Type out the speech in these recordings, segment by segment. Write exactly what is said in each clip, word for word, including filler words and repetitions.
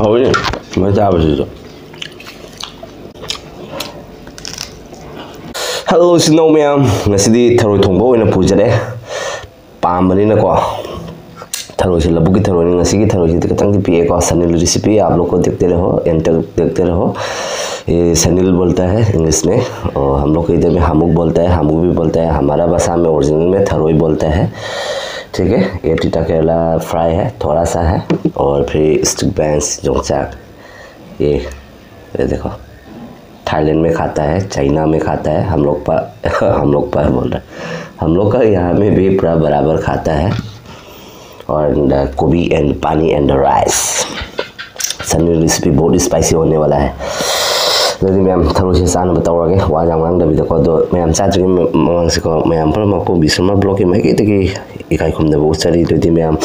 ꯍꯧꯔꯦ ꯁꯨꯃꯥꯏꯅ ꯆꯥꯕꯁꯤꯁꯨ꯫ ꯍꯜꯂꯣ ꯏꯆꯤꯟ ꯏꯅꯥꯎ ꯃꯌꯥꯝ, ꯉꯁꯤꯗꯤ ꯊꯔꯣꯏ ꯊꯣꯡꯕ ꯑꯣꯏꯅ ꯄꯨꯖꯔꯦ꯫ ꯄꯥꯝꯕꯅꯤꯅꯀꯣ, ꯊꯔꯣꯏꯁꯦ ꯂꯧꯕꯨꯛꯀꯤ ꯊꯔꯣꯏꯅꯤ꯫ ꯉꯁꯤꯒꯤ ꯊꯔꯣꯏꯁꯤꯗꯤ ꯈꯤꯇꯪꯗꯤ ꯄꯤꯛꯑꯦꯀꯣ꯫ सनील रेसिपी आप लोग को देखते रहो, एंड तक देखते रहो। ये सनील बोलता है इंग्लिश में, और हम लोग के इधर में हामुक बोलता है, हामुक भी बोलता है। हमारा भाषा में ओरिजिनल में थरोई बोलता है। ठीक है, ये टीटा केरला फ्राई है, थोड़ा सा है, और फिर स्टिक बैंस जोंगचाक, ये, ये देखो, थाईलैंड में खाता है, चाइना में खाता है, हम लोग पर हम लोग पर बोल रहा है, हम लोग का यहाँ में भी पूरा बराबर खाता है। और गोभी एंड पानी एंड राइस, सनील रेसिपी बहुत स्पाइसी होने वाला है। ꯑꯗꯨꯗꯤ ꯃꯌꯥꯝ ꯊꯔꯣꯏꯁꯦ ꯆꯥꯅꯕ ꯇꯧꯔꯒꯦ, ꯋꯥ ꯌꯥꯝ ꯉꯥꯡꯗꯕꯤꯗꯀꯣ꯫ ꯑꯗꯣ ꯃꯌꯥꯝ ꯆꯥꯗ꯭ꯔꯤꯉꯩ ꯃꯃꯥꯡꯁꯦꯀꯣ, ꯃꯌꯥꯝ ꯄꯨꯝꯅꯃꯛꯄꯨ ꯕꯤꯁ꯭ꯋꯥꯃꯥ ꯕ꯭ꯂꯣꯛꯀꯤ ꯃꯥꯏꯀꯩꯗꯒꯤ ꯏꯀꯥꯏ ꯈꯨꯝꯅꯕ ꯎꯠꯆꯔꯤ꯫ ꯑꯗꯨꯗꯤ ꯃꯌꯥꯝ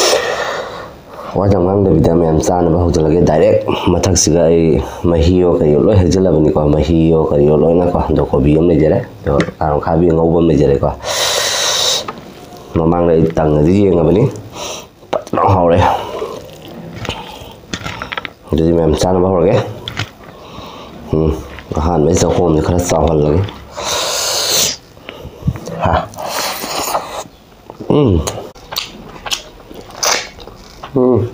ꯋꯥ ꯌꯥꯝ ꯉꯥꯡꯗꯕꯤꯗ ꯃꯌꯥꯝ ꯆꯥꯅꯕ ꯍꯧꯖꯤꯜꯂꯒꯦ꯫ ꯗꯥꯏꯔꯦꯛ ꯃꯊꯛꯁꯤꯒ ꯑꯩ ꯃꯍꯤꯌꯣ ꯀꯔꯤꯌꯣ ꯂꯣꯏ ꯍꯩꯖꯤꯜꯂꯕꯅꯤꯀꯣ꯫ ꯃꯍꯤꯌꯣ ꯀꯔꯤꯌꯣ ꯂꯣꯏꯅꯀꯣ꯫ ꯑꯗꯣ ꯀꯣꯕꯤ ꯑꯃ ꯂꯩꯖꯔꯦ, ꯑꯗꯣ ꯀꯥꯔꯣꯠ ꯑꯈꯥꯕꯤ ꯑꯉꯧꯕ ꯑꯃ ꯂꯩꯖꯔꯦꯀꯣ꯫ ꯃꯃꯥꯡꯗ ꯑꯩ ꯇꯪꯉꯗꯤ ꯌꯦꯡꯉꯕꯅꯤ, ꯐꯖꯅ ꯍꯥꯎꯔꯦ꯫ ꯑꯗꯨꯗꯤ ꯃꯌꯥꯝ ꯆꯥꯅꯕ ꯍꯧꯔꯒꯦ꯫ ꯎꯝ, ꯑꯍꯥꯟꯕꯩ ꯆꯥꯛꯈꯣꯝꯁꯦ ꯈꯔ ꯆꯥꯎꯍꯜꯂꯒꯦ꯫ ꯍꯥ꯫ ꯎꯝ꯫ ꯎꯝ꯫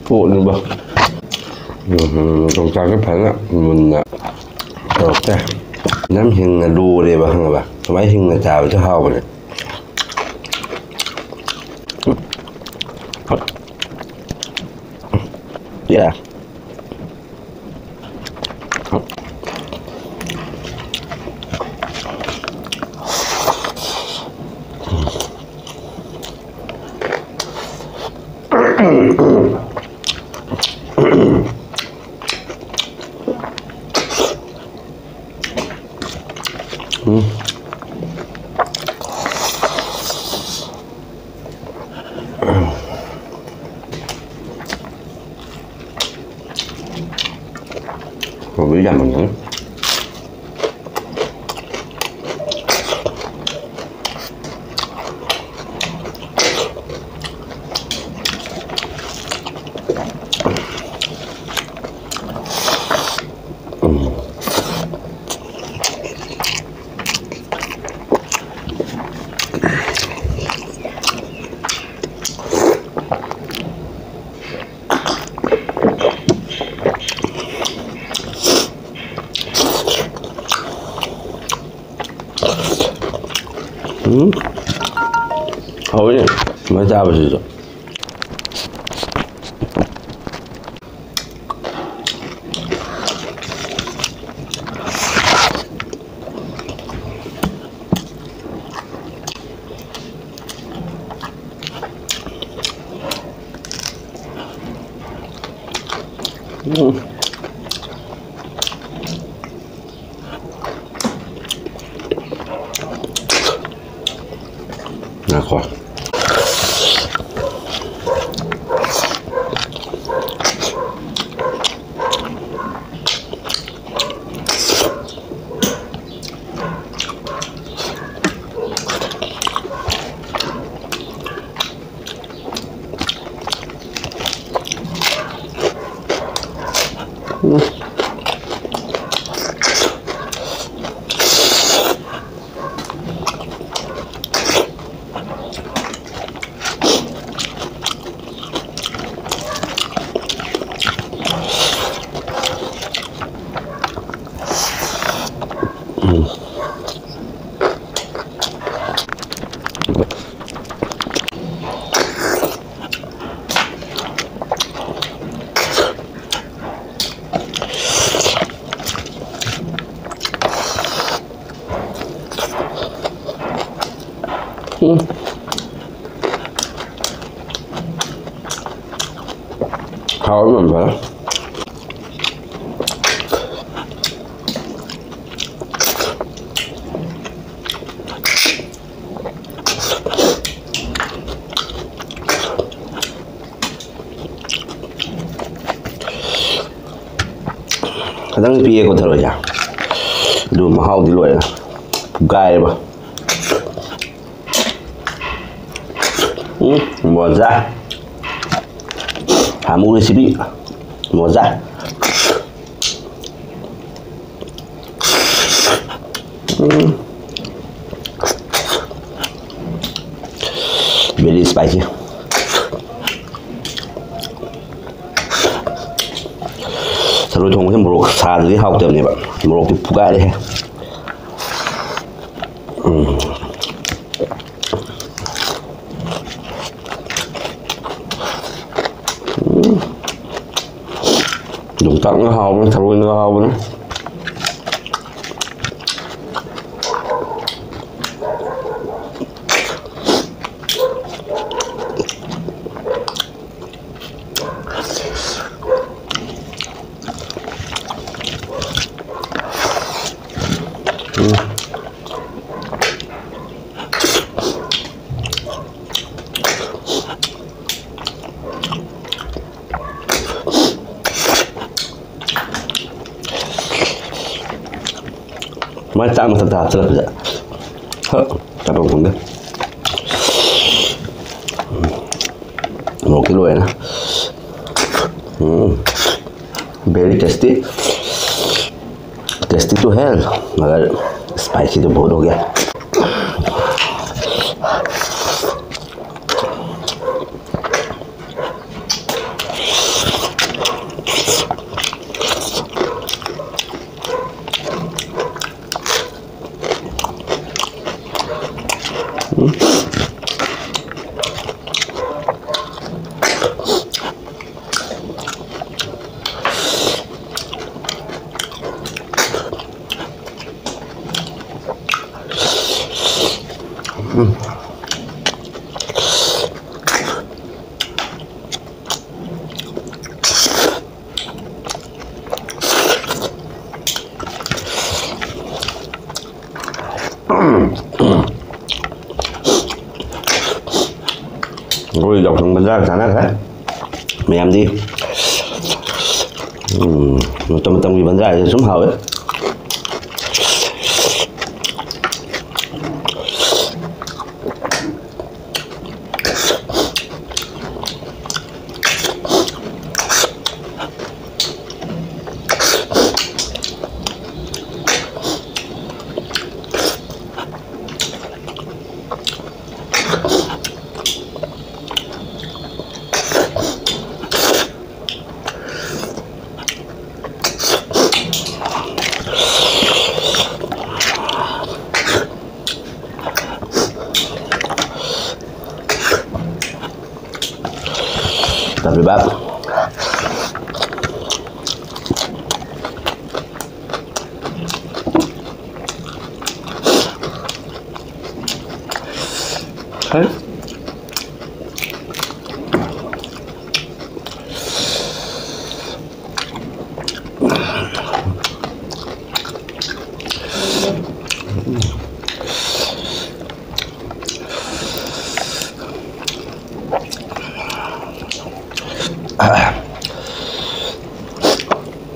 ꯄꯣꯠꯅꯤꯕ꯫ ꯎꯝ, ꯌꯣꯡꯆꯥꯛꯁꯦ ꯐꯖꯅ ꯃꯨꯟꯅ ꯇꯧꯔꯛꯇꯦ꯫ ꯌꯥꯝ ꯍꯤꯡꯅ ꯂꯣꯔꯦꯕ, ꯈꯪꯉꯕ? ꯁꯨꯃꯥꯏꯅ ꯍꯤꯡꯅ ꯆꯥꯕꯁꯨ ꯍꯥꯎꯕꯅꯦ꯫ Yeah. ꯎꯝ꯫ ꯀꯣꯕꯤ ꯌꯥꯝꯃꯟꯒꯅꯤ꯫ ꯎꯝ, ꯍꯥꯎꯋꯤꯅꯦ ꯁꯨꯃꯥꯏꯅ ꯆꯥꯕꯁꯤꯁꯨ꯫ ꯎꯝ꯫ ꯉꯥꯏꯈꯣ꯫ ꯎꯝ꯫ ꯍꯥꯎꯔꯝꯃꯅꯤ ꯐꯖꯅ꯫ ꯈꯤꯇꯪ ꯄꯤꯛꯑꯦꯀꯣ ꯊꯔꯣꯏꯁꯦ, ꯑꯗꯨ ꯃꯍꯥꯎꯗꯤ ꯂꯣꯏꯔꯦ, ꯄꯨꯒꯥꯏꯔꯦꯕ꯫ ꯎꯝ, ꯃꯣꯖꯥ꯫ ꯁꯥꯃꯨ recipe꯫ ꯃꯣꯖꯥ꯫ ꯎꯝ꯫ Very spicy꯫ ꯊꯔꯣꯏ ꯊꯣꯡꯕꯁꯦ ꯃꯣꯔꯣꯛ ꯁꯥꯗ꯭ꯔꯗꯤ ꯍꯥꯎꯇꯕꯅꯦꯕ꯫ ꯃꯣꯔꯣꯛꯇꯤ ꯐꯨꯒꯥꯏꯔꯦꯍꯦ꯫ ꯎꯝ꯫ ꯄꯥꯛꯅ ꯍꯥꯎꯕꯅꯤ, ꯊꯔꯣꯏꯅꯒ ꯍꯥꯎꯕꯅꯤ꯫ ꯃꯥꯏ ꯆꯥꯛ ꯃꯊꯛꯇ ꯍꯥꯞꯆꯤꯜꯂꯛꯄꯁꯦ ꯍ, ꯆꯥꯐꯝ ꯈꯪꯗꯦ꯫ ꯃꯣꯔꯣꯛꯀꯤ ꯂꯣꯏꯔꯦꯅ꯫ ꯎꯝ꯫ Very tasty. Tasty to hell. मगर spicy तो बहुत हो गया। ꯑꯩꯈꯣꯏ ꯌꯥꯎꯁꯪ ꯕꯟꯗꯥꯔ ꯆꯥꯅꯈ꯭ꯔꯦ ꯃꯌꯥꯝꯗꯤ꯫ ꯎꯝ, ꯃꯇꯝ ꯃꯇꯝꯒꯤ ꯕꯟꯗꯥꯔꯁꯦ ꯁꯨꯝ ꯍꯥꯎꯋꯦ꯫ ꯇꯧꯔꯤꯕ꯫ ꯍꯩ꯫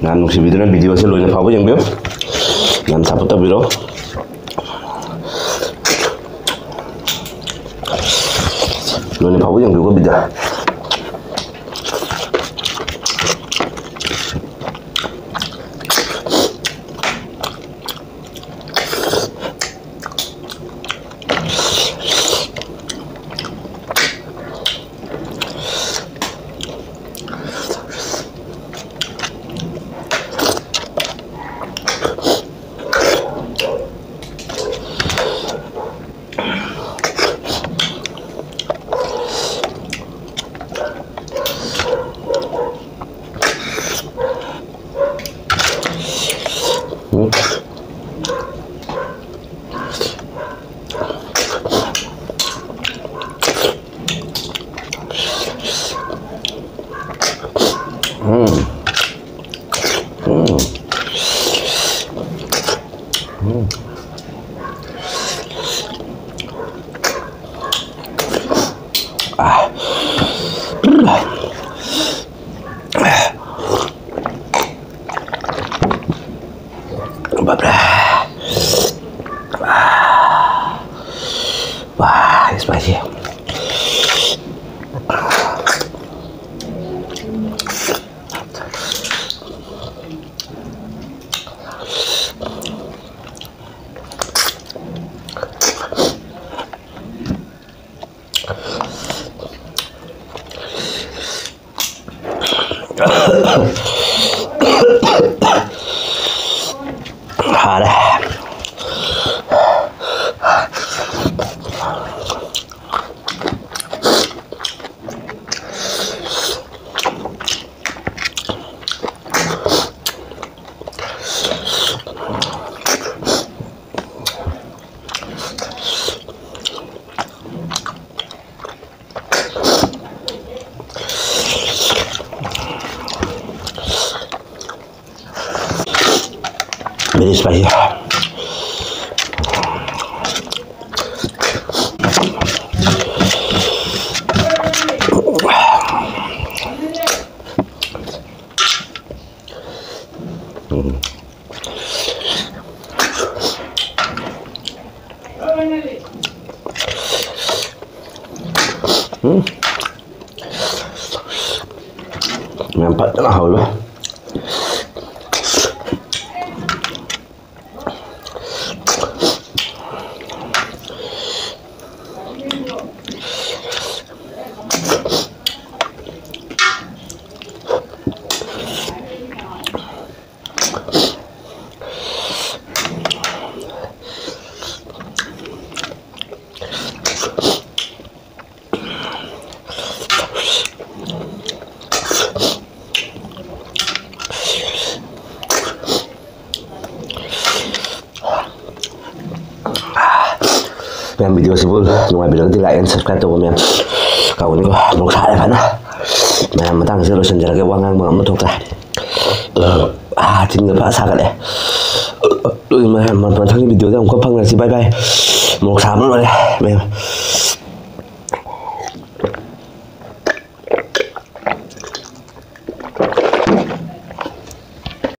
ꯌꯥꯝ ꯅꯨꯡꯁꯤꯕꯤꯗꯨꯅ video ꯁꯦ ꯂꯣꯏꯅ ꯐꯥꯎꯕ ꯌꯦꯡꯕꯤꯌꯨ, ꯌꯥꯝ support ꯇꯧꯕꯤꯔꯣ꯫ ꯂꯣꯏꯅ ꯐꯥꯎꯕ ꯌꯦꯡꯕꯤꯌꯨꯀꯣ video꯫ ꯕꯥꯞꯔꯦ꯫ ꯋꯥ, spicy꯫ ꯍꯥꯔꯦ꯫ Spicy. ꯎꯝ꯫ ꯎꯝ꯫ ꯌꯥꯝ ꯐꯖꯅ ꯍꯥꯎꯋꯦ꯫ ꯃꯌꯥꯝ, video ꯁꯤꯕꯨ ꯅꯨꯡꯉꯥꯏꯕꯤꯔꯒꯗꯤ like and subscribe ꯇꯧꯕ ꯃꯌꯥꯝ ꯀꯥꯎꯒꯅꯤꯀꯣ꯫ ꯃꯣꯔꯣꯛ ꯁꯥꯔꯦ ꯐꯖꯅ꯫ ꯃꯌꯥꯝ, ꯃꯇꯥꯡꯁꯤꯗ ꯂꯣꯏꯁꯤꯟꯖꯔꯒꯦ, ꯋꯥ ꯉꯥꯡꯕ ꯉꯝꯕ ꯊꯣꯛꯇ꯭ꯔꯦ꯫ ꯑꯥ, ꯆꯤꯟꯒ ꯐꯖꯅ ꯁꯥꯒꯠꯂꯦ꯫ ꯑꯗꯨꯗꯤ ꯃꯌꯥꯝ, ꯃꯊꯪꯒꯤ video ꯗ ꯑꯃꯨꯛꯀ ꯐꯪꯅꯁꯤ꯫ Bye bye꯫ ꯃꯣꯔꯣꯛ ꯁꯥꯕ ꯂꯣꯏꯔꯦ ꯃꯌꯥꯝ꯫